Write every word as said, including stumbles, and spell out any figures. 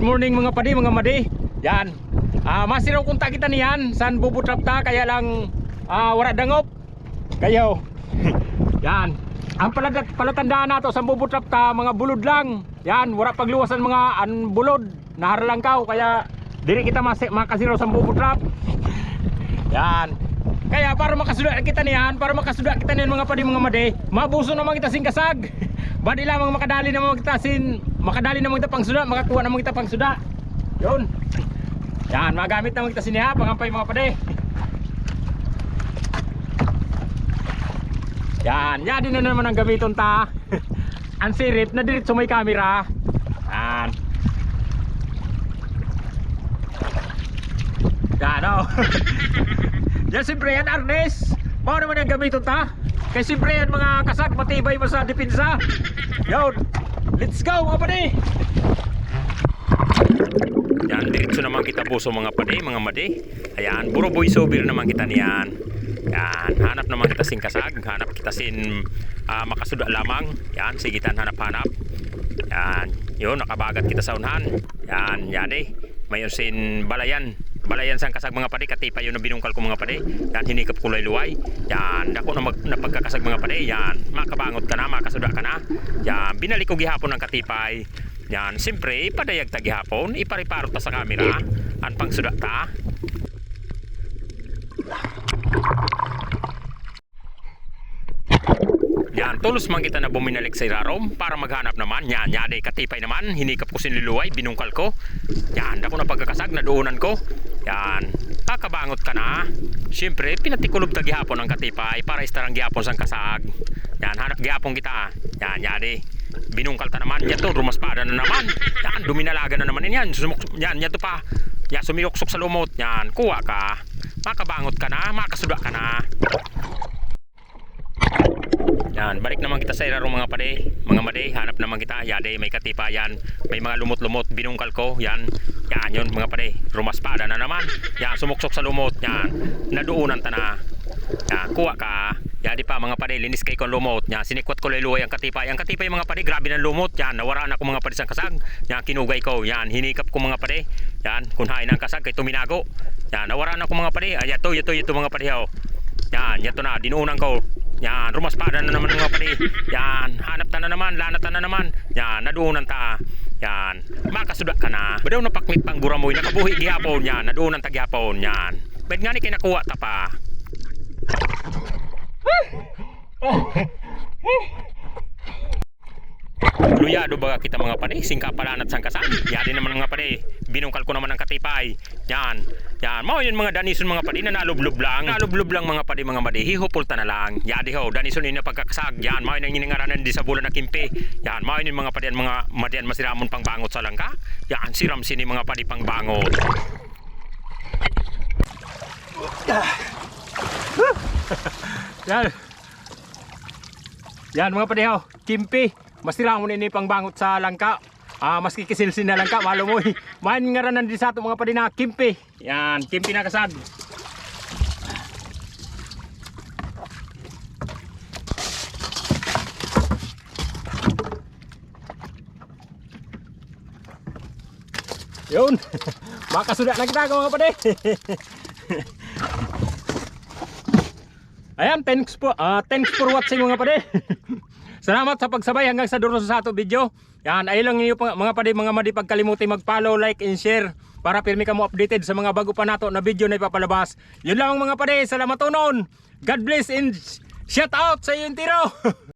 Good morning, mga padi, mga madi. Yan. Ah, masiraw kunta kita niyan san bubu trap ta, kaya lang, ah, wara dangop. Kayaw. Yan. Ang paladat-, palatandaan nato san bubu trap ta, mga bulod lang. Yan, wara pagluwasan mga an bulod. Nahar lang kaw, kaya diri kita masi-, makasiraw san bubu trap. Yan. Kaya para makasuda kita niyan, para makasuda kita niyan, mga padi, mga madi, mabuso naman kita sin kasag. Badi lamang makadali naman kita sin, makadali naman kita pangsuda, makakuha naman kita pangsuda. Yun. Yan, magamit naman kita sini ha, pangampay, mga padi. Yan, yadi na naman ang gamiton ta. Ang sirip na diretso may camera. Yan. Yan, oh. Yan, siyempre, yan, arnes. Mao naman ang gamiton ta. Kay siyempre, yan, mga kasag, matibay mo sa depensa. Yun. Let's go, mga padi. Yan, diretso naman kita buso, mga padi, mga madi. Ayan, buruboy subir naman kita niyan. Yan, hanap naman kita sin kasag, hanap kita sin, ah, makasuda lamang. Yan, sige tan hanap-hanap. Yan, yun, nakabagat kita sa unhan. Yan, yadi. Mayon sin balayan. Balayan san kasag, mga padi, katipay yun na binungkal ko, mga padi. Yan, hinikap ko luway-luway. Yan, dako na mag-, na pagkakasag, mga padi. Yan, makabangot ka na, makasuda ka na. Yan, binalik ko gihapon ang katipay. Yan, siyempre, ipadayag ta gihapon, ipariparo ta sa kamera an pangsuda ta. Yan, tulos man kita na buminalik sa irarom para maghanap naman. Yan, yadi, katipay naman, hinikap ko sin luluway, binungkal ko. Yan, dako na pagkakasag, naduunan ko. Yan, kakabangot ka na. Siyempre, pinatikulob ta gihapon ang katipay para istarang gihapon sang kasag. Yan, hanap gihapon kita. Yan, yadi. Binungkal ta naman, yato, rumaspada na naman. Yan, duminalaga na naman yan. Sumuk-, yan, yato pa. Yan, sumiyoksok sa lumot. Yan, kuha ka. Makabangot ka na, makasuda ka na. Yan, balik naman kita sa irarom, mga padi, mga madi, hanap naman kita. Yadi, may katipay yan. May mga lumot-lumot, binungkal ko. Yan, yan yun, mga padi. Rumaspada na naman. Yan, sumuksok sa lumot. Yan, naduunan ta na. Yan, kuha ka. Yadi pa, mga padi, linis kay ko lumot. Yan, sinikwat ko luway-luway ang katipay. Ang katipay, mga padi, grabe na lumot. Yan, nawaraan ako, mga padi, sang kasag. Yan, kinugay ko. Yan, hinikap ko, mga padi. Yan, kun hain ang kasag kay tuminago. Yan, nawaraan ako, mga padi. Ay, yato, yato, yato, mga padi, ho. Yan, yato na, dinuunan ko. Yan, rumaspada na naman, mga padi. Yan, hanap ta na naman, lanat ta na naman. Yan, naduunan ta. Yan, makasuda ka na. Badaw na paknit pang guramoy, nakabuhi gihapon. Yan, naduunan ta gihapon. Yan. Ba't nga ni kinakuha ta pa? Luyado baga kita, mga padi, singka palanat sang kasag. Yadi naman, mga padi, binungkal ko naman ang katipay. Yan. Yan. Mao yun, mga danison, mga padi, na nalublob lang. Nalublob lang, mga padi, mga madi. Hihupol ta na lang. Yadi ho, danison ini pagkakasag. Yan. Mao yun ang iningaranan di sa bulan na kimpi. Yan. Mao yun, mga padi, ang mga madi, an masiramon pangbangot sa langka. Yan. Siram sini, mga padi, pangbangot. Yan. Yan, mga padi, ho. Kimpi. Masiramon ini pangbangot sa langka. Ah, maski kisilsil na langka, malumoy. Mao in ngaranan di sa ato, mga padi, na kimpi. Yan, kimpi na kasag. Yun. Makasuda na kita, mga padi. Ayan, thanks po, ah, thanks for watching, mga padi. Salamat sa pagsabay hanggang sa dulo sa ato video. Yan, ayaw lang ninyo, mga padi, mga madi, pagkalimuti mag-follow, like, and share para pirmi kamo updated sa mga bago pa nato na video na ipapalabas. Yun lamang, mga padi, salamatonon. God bless and shout out sa iyo entero.